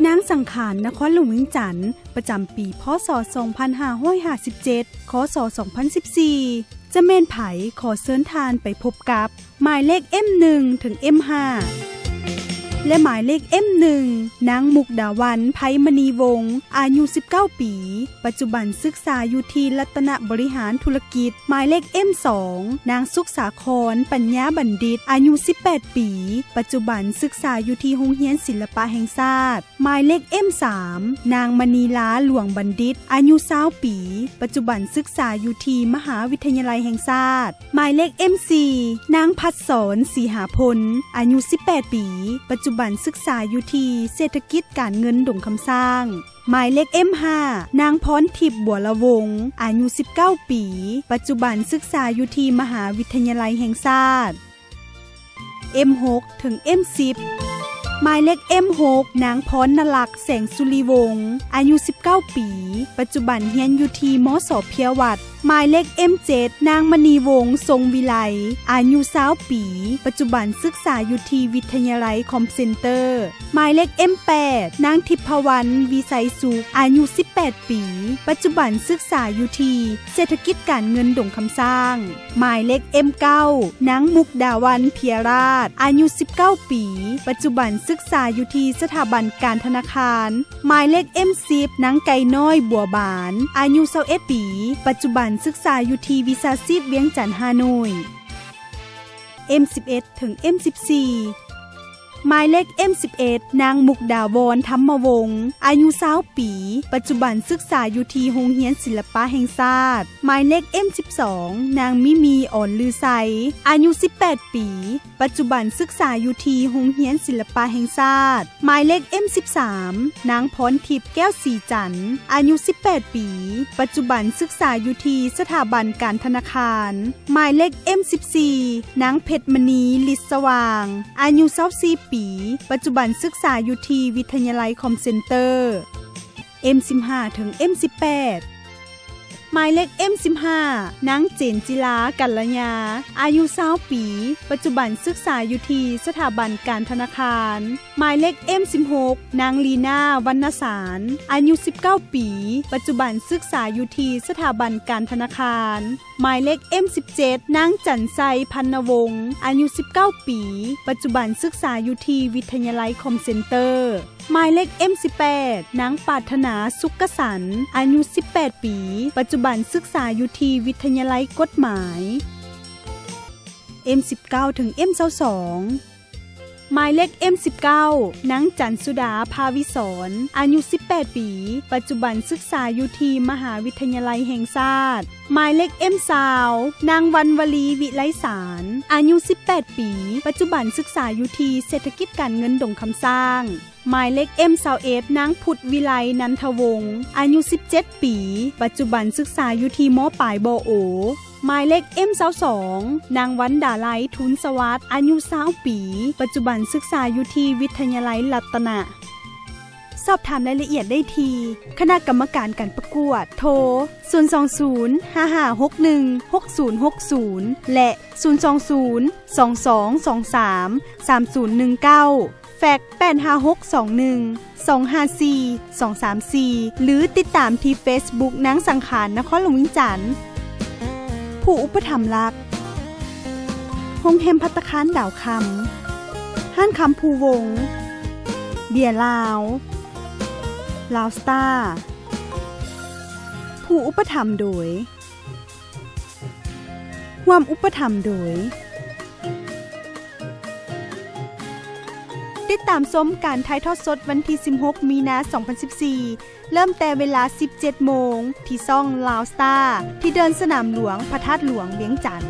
ນາງສັງຂານ ນະຄອນຫຼວງວຽງຈັນ ປະຈຳປີ ພ.ສ. ສອງພັນຫ້າຮ້ອຍຫ້າສິບເຈັດ ຄ.ສ. ສອງພັນສິບສີ່ ຈະແມ່ນໃຜ? ຂໍເຊີນທ່ານໄປພົບກັບ ໝາຍເລກ ເອັມ ໜຶ່ງ ເຖິງ ເອັມ ຫ້າ ແລະ ໝາຍເລກ ເອັມ ໜຶ່ງ ນາງ ມຸກດາວັນ ໄພມະນີວົງ ອາຍຸ ສິບເກົ້າ ປີ, ປັດຈຸບັນສຶກສາຢູ່ທີ່ລັດຕະນະບໍລິຫານທຸລະກິດ. ໝາຍເລກ ເອັມ ສອງ ນາງ ສຸກສາຄອນ ປັນຍາບັນດິດ ອາຍຸ ສິບແປດ ປີ, ປັດຈຸບັນສຶກສາຢູ່ທີ່ໂຮງຮຽນສິລະປະແຫ່ງຊາດ. ໝາຍເລກ ເອັມ ສາມ ນາງ ມະນີລາ ຫຼວງບັນດິດ ອາຍຸ ຊາວ ປີ, ປັດຈຸບັນສຶກສາຢູ່ທີ່ມະຫາວິທະຍາໄລແຫ່ງຊາດ. ໝາຍເລກ ເອັມ ສີ່ ນາງ ພັດສອນ ສີຫາພົນ ອາຍຸ ສິບແປດ ປີ, ປັດຈຸບັນສຶກສາຢູ່ທີ່ເສດຖະກິດການເງິນດົງຄຳຊ້າງ. ໝາຍເລກ ເອັມ ຫ້າ ນາງ ພອນທິບ ບົວລະວົງ ອາຍຸ ສິບເກົ້າ ປີ, ປັດຈຸບັນສຶກສາຢູ່ທີ່ມະຫາວິທະຍາໄລແຫ່ງຊາດ. ເອັມ ຫົກ ເຖິງ ເອັມ ສິບ. ໝາຍເລກ ເອັມ ຫົກ ນາງ ພອນນະລັກ ແສງສຸລິວົງ ອາຍຸ ສິບເກົ້າ ປີ, ປັດຈຸບັນຮຽນຢູ່ທີ່ ມສ ເພຍວັດ. ໝາຍເລກ ເອັມ ເຈັດ ນາງ ມະນີວົງ ຊົງວິໄລ ອາຍຸ ຊາວ ປີ, ປັດຈຸບັນສຶກສາຢູ່ທີ່ວິທະຍາໄລຄອມເຊັນເຕີ. ໝາຍເລກ ເອັມ ແປດ ນາງ ທິບພະວັນ ວິໄຊສຸກ ອາຍຸ ສິບແປດ ປີ, ປັດຈຸບັນສຶກສາຢູ່ທີ່ເສດຖະກິດການເງິນດົງຄຳຊ້າງ. ໝາຍເລກ ເອັມ ເກົ້າ ນາງ ມຸກດາວັນ ເພຍລາດ ອາຍຸ ສິບເກົ້າ ປີ, ປັດຈຸບັນສຶກສາຢູ່ທີ່ສະຖາບັນການທະນາຄານ. ໝາຍເລກ ເອັມ ສິບ ນາງ ໄກ່ນ້ອຍ ບົວບານ ອາຍຸ ຊາວເອັດ ປີ, ປັດຈຸບັນສຶກສາຢູ່ທີ່ວິຊາຊີບວຽງຈັນ ຮ່າໂນ້ຍ. ເອັມ ສິບເອັດ ເຖິງ ເອັມ ສິບສີ່. ໝາຍເລກ ເອັມ ສິບເອັດ ນາງ ມຸກດາວອນ ທຳມະວົງ ອາຍຸ ຊາວ ປີ, ປັດຈຸບັນສຶກສາຢູ່ທີ່ໂຮງຮຽນສິລະປະແຫ່ງຊາດ. ໝາຍເລກ ເອັມ ສິບສອງ ນາງ ມິມີ ອອນລືໄຊ ອາຍຸ ສິບແປດ ປີ, ປັດຈຸບັນສຶກສາຢູ່ທີ່ໂຮງຮຽນສິລະປະແຫ່ງຊາດ. ໝາຍເລກ ເອັມ ສິບສາມ ນາງ ພອນທິບ ແກ້ວສີຈັນ ອາຍຸ ສິບແປດ ປີ, ປັດຈຸບັນສຶກສາຢູ່ທີ່ສະຖາບັນການທະນາຄານ. ໝາຍເລກ ເອັມ ສິບສີ່ ນາງ ເພັດມະນີ ລິດສະຫວ່າງ ອາຍຸ ຊາວສີ່ ປີ, ປັດຈຸບັນສຶກສາຢູ່ທີ່ວິທະຍາໄລຄອມເຊັນເຕີ. ເອັມ ສິບຫ້າ ເຖິງ ເອັມ ສິບແປດ. ໝາຍເລກ ເອັມ ສິບຫ້າ ນາງ ເຈນຈິລາ ກັນລະຍາ ອາຍຸ ຊາວ ປີ, ປັດຈຸບັນສຶກສາຢູ່ທີ່ສະຖາບັນການທະນາຄານ. ໝາຍເລກ ເອັມ ສິບຫົກ ນາງ ລີນາ ວັນນະສານ ອາຍຸ ສິບເກົ້າ ປີ, ປັດຈຸບັນສຶກສາຢູ່ທີ່ສະຖາບັນການທະນາຄານ. ໝາຍເລກ ເອັມ ສິບເຈັດ ນາງ ຈັນໄຊ ພັນນະວົງ ອາຍຸ ສິບເກົ້າ ປີ, ປັດຈຸບັນສຶກສາຢູ່ທີ່ວິທະຍາໄລຄອມເຊັນເຕີ. ໝາຍເລກ ເອັມ ສິບແປດ ນາງ ປາດຖະໜາ ສຸກກະສັນ ອາຍຸ ສິບແປດ ປີ, ປັດຈຸບັນສຶກສາຢູ່ທີ່ວິທະຍາໄລກົດໝາຍ. ເອັມ ສິບເກົ້າ ເຖິງ ເອັມ ຊາວສອງ. ໝາຍເລກ ເອັມ ສິບເກົ້າ ນາງ ຈັນສຸດາ ພາວິສອນ ອາຍຸ ສິບແປດ ປີ, ປັດຈຸບັນສຶກສາຢູ່ທີ່ມະຫາວິທະຍາໄລແຫ່ງຊາດ. ໝາຍເລກ ເອັມ ຊາວ ນາງ ວັນວະລີ ວິໄລສານ ອາຍຸ ສິບແປດ ປີ, ປັດຈຸບັນສຶກສາຢູ່ທີ່ເສດຖະກິດການເງິນດົງຄຳຊ້າງ. ໝາຍເລກ ເອັມ ຊາວເອັດ ນາງ ພຸດວິໄລ ນັນທະວົງ ອາຍຸ ສິບເຈັດ ປີ, ປັດຈຸບັນສຶກສາຢູ່ທີ່ ມ.ປາຍ ບໍ່ໂອ. ໝາຍເລກ ເອັມ ຊາວສອງ ນາງ ວັນດາໄລ ທູນສະຫວັດ ອາຍຸ ຊາວ ປີ, ປັດຈຸບັນສຶກສາຢູ່ທີ່ວິທະຍາໄລລັດຕະນະ. ສອບຖາມລາຍລະອຽດໄດ້ທີ່ຄະນະກຳມະການການປະກວດ, ໂທ ສູນສອງສູນ ຫ້າຫ້າຫົກໜຶ່ງ ຫົກສູນຫົກສູນ ແລະ ສູນສອງສູນ ສອງສອງສອງສາມ ສາມສູນໜຶ່ງເກົ້າ, ແຟກ ແປດຫ້າຫົກສອງໜຶ່ງ ສອງຫ້າສີ່ ສອງສາມສີ່ ຫຼື ຕິດຕາມທີ່ເຟສບຸກ ນາງສັງຂານ ນະຄອນຫຼວງວຽງຈັນ. ຜູ້ອຸປະຖຳຫຼັກ ໂຮງແຮມພັດຕາຄານດາວຄຳ, ຮ້ານຄຳພູວົງ, ເບຍລາວ, ລາວສະຕາ. ຜູ້ອຸປະຖຳໂດຍ ຮ່ວມອຸປະຖຳໂດຍ ຕິດຕາມຊົມການຖ່າຍທອດສົດວັນທີສິບຫົກ ມີນາ ສອງພັນສິບສີ່ ເລີ່ມແຕ່ເວລາ ສິບເຈັດໂມງ ທີ່ຊ່ອງ Lao Star ທີ່ເດີ່ນສະໜາມຫຼວງ ພະທາດຫຼວງ ວຽງຈັນ.